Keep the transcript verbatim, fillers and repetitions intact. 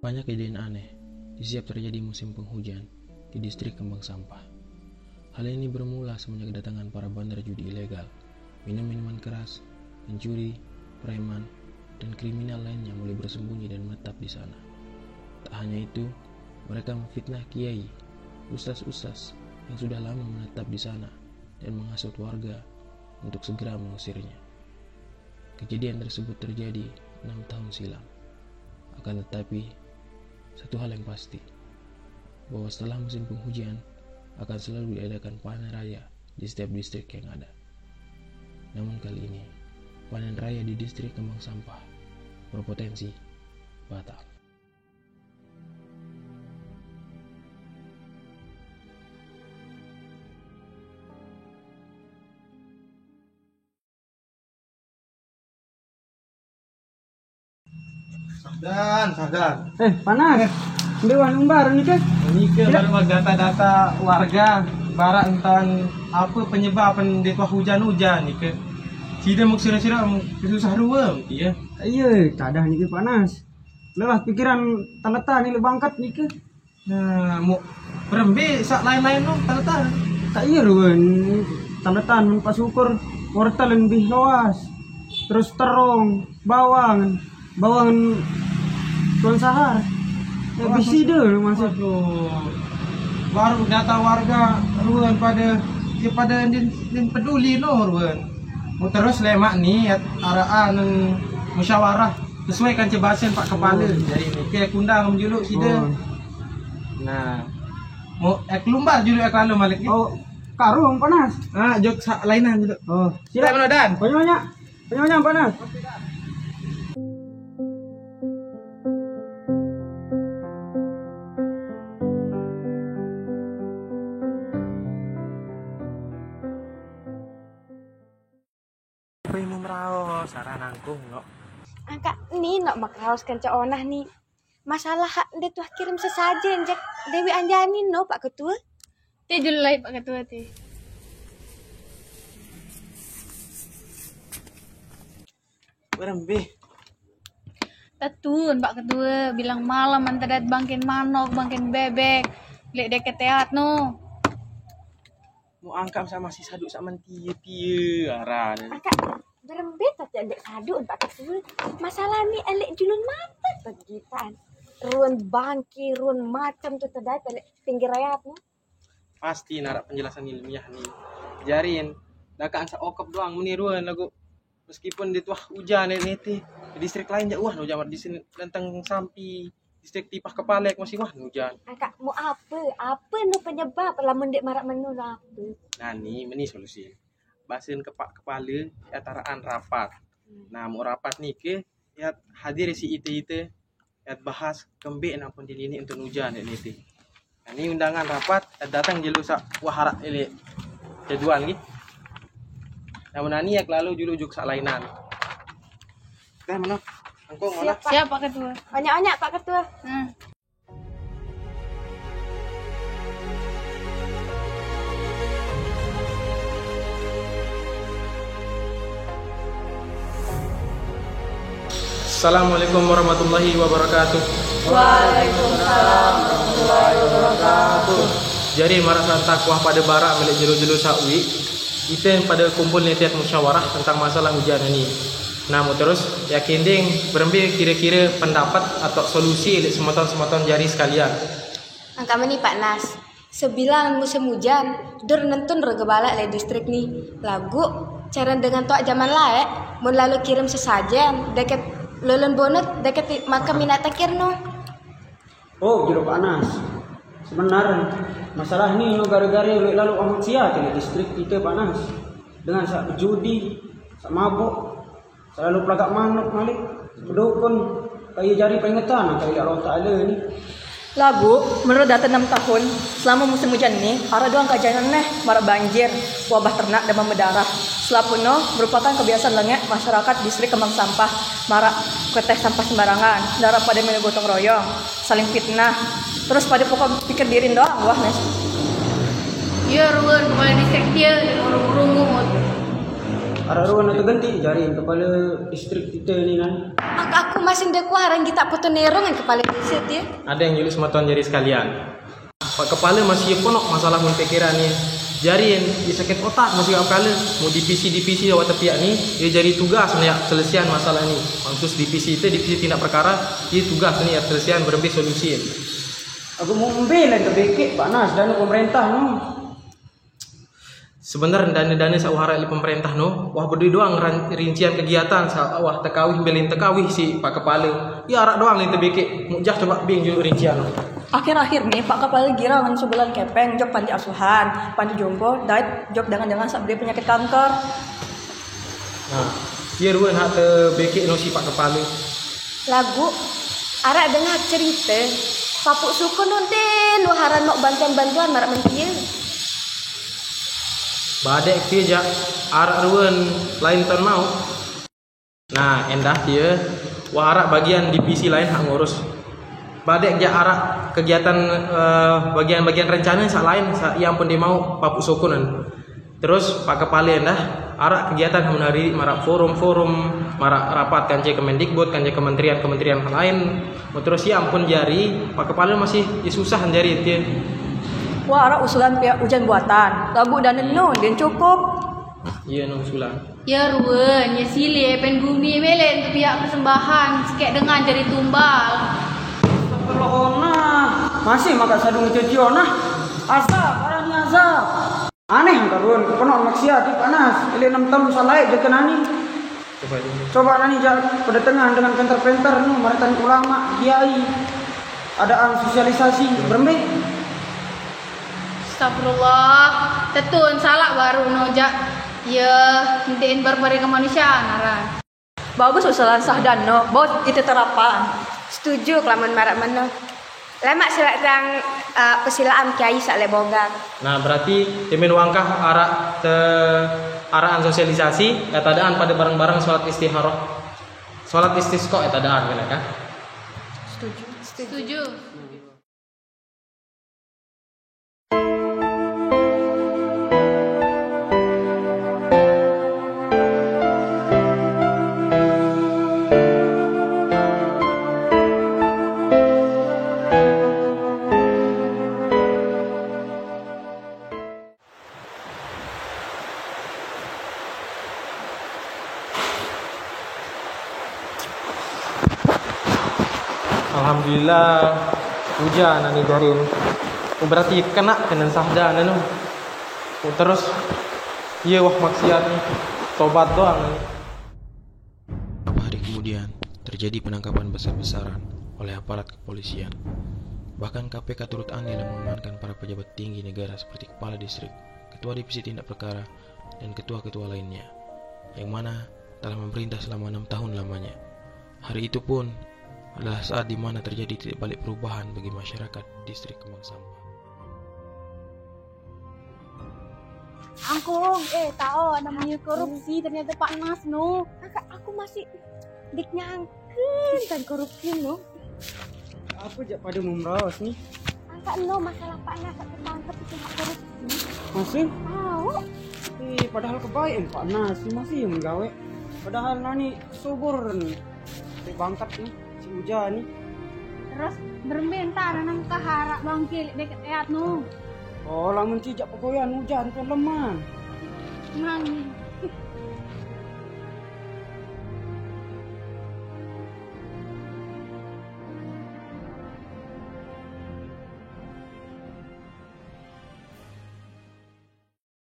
Banyak kejadian aneh di setiap terjadi musim penghujan di distrik Kembang Sampah. Hal ini bermula semenjak kedatangan para bandar judi ilegal, minum minuman keras, pencuri, preman, dan kriminal lainnya mulai bersembunyi dan menetap di sana. Tak hanya itu, mereka memfitnah kiai, ustaz-ustaz yang sudah lama menetap di sana dan menghasut warga untuk segera mengusirnya. Kejadian tersebut terjadi enam tahun silam. Akan tetapi, satu hal yang pasti, bahwa setelah musim penghujan akan selalu diadakan panen raya di setiap distrik yang ada. Namun kali ini, panen raya di distrik Kembang Sampah berpotensi batal. Sabdan, Sabdan. Eh, panas. Ndewa numbar ni ke? Ni ke baru data-data warga barak tentang apa penyebab pendeta hujan-hujan ni ke. Sida muk sira-sira susah ruang dia. Iya, tadah ni ke panas. Lelah pikiran taleta ni le bangkat ni ke. Nah, mu berembe sak lain-lain tu taletan. Tak iya ruan taletan mun pas ukur wortel lebih luas. Terus terung, bawang, bawang tuan sahar. Ya bisi deh maksud. Aduh. Baru data warga ruan pada ya pada din, din peduli no ruan. Mu terus lemak ni araan musyawarah sesuaikan cebasan pak kepala. Jadi ni ke kundang menjuluk sida. Oh. Nah. Mo ek lumbar julu ek lalu malik. Oh, karung panas. Ah, jok sa lainan julu. Oh, sila mana Dan? Banyak-banyak. Banyak-banyak panas. Wih, mau meraos, arah nangkung, no. Angka ni, no, makraos kanca onah ni. Masalah hak nde tuah kirim sesajen jak Dewi Anjani no Pak Ketua. Te jelai Pak Ketua te. Berembe. Tetun Pak Ketua bilang malam antadat bangkin manok, bangkin bebek. Lek deket teat no. Mau angkat sama si saduk sama tie tie aran. Angkat Berembe tati elek sadu untak ketua. Masalah ni elek julun mata tegitan. Ruan bangki, ruan macam tu tedai elek pinggir rayat ni. Pasti narak penjelasan ilmiah ni. Jarin, daka ansa okop doang meni ruan lagu. Meskipun di tuah hujan ni ti. Distrik lain jauh hujan di sini lenteng sampi distrik tipah kepalek masih wah hujan. Angkat mu apa? Apa nu penyebab lamun dek marak menu nu apa? Nah ni meni solusi. Basin kepak kepala ya taraan rapat. Nah, mau rapat ni ke ya hadir si ite-ite ya bahas kembik nak pun dini untuk hujan ni ti. Nah, ni undangan rapat ya datang jelu sak wah harap elek jadual ni. Namun ani ya kelalu julu juk sak lainan. Dah mana? Angkong mana? Siap Pak Ketua. Banyak-banyak Pak Ketua. Hmm. Assalamualaikum warahmatullahi wabarakatuh. Waalaikumsalam warahmatullahi wabarakatuh. Jadi marasa takwah pada barak milik jelu-jelu sakwi, kita pada kumpul netiat musyawarah tentang masalah hujan ini. Namu terus yakin ding berembe kira-kira pendapat atau solusi milik semeton-semeton jari sekalian. Angka meni Pak Nas. Sebilang musim hujan, dur nentun rega balak le distrik ni. Lagu cara dengan tuak zaman laek, mun lalu kirim sesajen deket lulun bonut deket makam minat takir no. Oh, jero panas. Sebenar masalah ni no gara-gara lalu amat sia kena distrik kita panas. Dengan sak berjudi, sak mabuk, Selalu pelagak manuk malik. Bedukun kaya jari peringetan kaya Allah Taala ni. Lagu, menurut data enam tahun, selama musim hujan ni, ada dua kejadian neh marak banjir, wabah ternak dan berdarah. Selaput no merupakan kebiasaan lengek masyarakat distrik Kembang Sampah, marak keteh sampah sembarangan, darah pada menu gotong royong, saling fitnah, terus pada pokok pikir diri doang, wah mes. Iya ruan kepala distrik dia, urung-urung. Arah ruan atau ganti jari kepala distrik kita ni kan. Aku, aku masih ndak kuat orang kita foto nerong kan kepala distrik dia. Ada yang juluk semeton jari sekalian. Pak Kepala masih ponok masalah mun pikiran ni. Jari yang sakit otak masih Pak Kepala. Mau divisi-divisi awak tepiak ni, dia jari tugas ni selesaian masalah ni. Pansus divisi itu, divisi tindak perkara, dia tugas ni selesaian berembe solusi. Aku mau ambil yang terbaik, panas dana pemerintah ni. Sebenar dana-dana sawah arak li pemerintah no, wah berdui doang ran-, rincian kegiatan sawah tekawih belin tekawih si Pak Kepala. Ya arak doang li tebekek, mujah coba bing julu rincian no. Akhir-akhir ni Pak Kepala girang ngan sebulan kepeng jok panti asuhan, panti jompo, dait jok dengan-dengan sak beli penyakit kanker. Nah, iya ruan hak tebekek no si Pak Kepala. Lagu, arak dengar cerita, papuk suku nonten waharan nok bantuan-bantuan marak mentia. Badek tia jak arak ruan lain ton mau. Nah, endah tia wah arak bagian divisi lain hak ngurus. Badek jak arak kegiatan, eh, bagian-bagian rencana sak lain sak yang pun dia mau papuk suku nan. Terus Pak Kepala endah arak kegiatan hak menari marak forum-forum, marak rapat kance Kemendikbud, kance kementerian-kementerian lain. Mau terus ya ampun jari, Pak Kepala masih ya susah jari tia. Wah, arak usulan pihak ujian buatan. Lagu dan no, dan cukup. Iya, no usulan. Ya ruan, ya sile, pen bumi melen tu pihak persembahan, sekek dengan jari tumbal. Astagfirullah, nah. Masih maka sadung cuci, nah. Azab, arah ni azab. Aneh angka ruan, kepenuh maksiat, di panas. Ili enam tahun salai je kenani. Coba ini. Coba nani jak pada tengah dengan penter-penter, no, maritan ulama, kiai. Adaan sosialisasi, berembe. Astagfirullah, tetun salah baru no jak. Ya, ntin berperi kemanusiaan, aran. Bagus usulan Sahdan no, bagus itu terapan. Setuju kelamun marak meno. Lemak silak tang, eh, pesilaan kiai sak lebogang. Nah, berarti timin wangkah arak te, arahan sosialisasi, eh, tadaan pada bareng-bareng sholat istikharah. Sholat istisqa, eh, tadaan kena kah? Setuju. Setuju. Alhamdulillah, ujan ani garin. Oh, berarti kena kena Sahdan anu. Oh, terus, iya wah maksiat ni. Tobat doang ni. Beberapa hari kemudian, terjadi penangkapan besar-besaran oleh aparat kepolisian. Bahkan K P K turut andil mengamankan para pejabat tinggi negara seperti kepala distrik, ketua divisi tindak perkara, dan ketua-ketua lainnya, yang mana telah memerintah selama enam tahun lamanya. Hari itu pun adalah saat di mana terjadi titik balik perubahan bagi masyarakat distrik Kembang Sampah. Angkung, eh, tao, namanya korupsi, ternyata Pak Nas, no. Kakak, aku masih dik nyangka. Bukan korupsi, no. Apa jak pada mau merawas ni? Angkat no masalah Pak Nas, aku tangkap itu hak korupsi. Masih? Tahu. Eh, padahal kebaik Pak Nas, masih yang menggawe. Padahal nani subur ni. Tapi bangkat ni, si ujan ni. Terus berminta nang kaharak bangkil deket eat no. Oh, lamun cijak pegoyan ujan tu leman. Mang.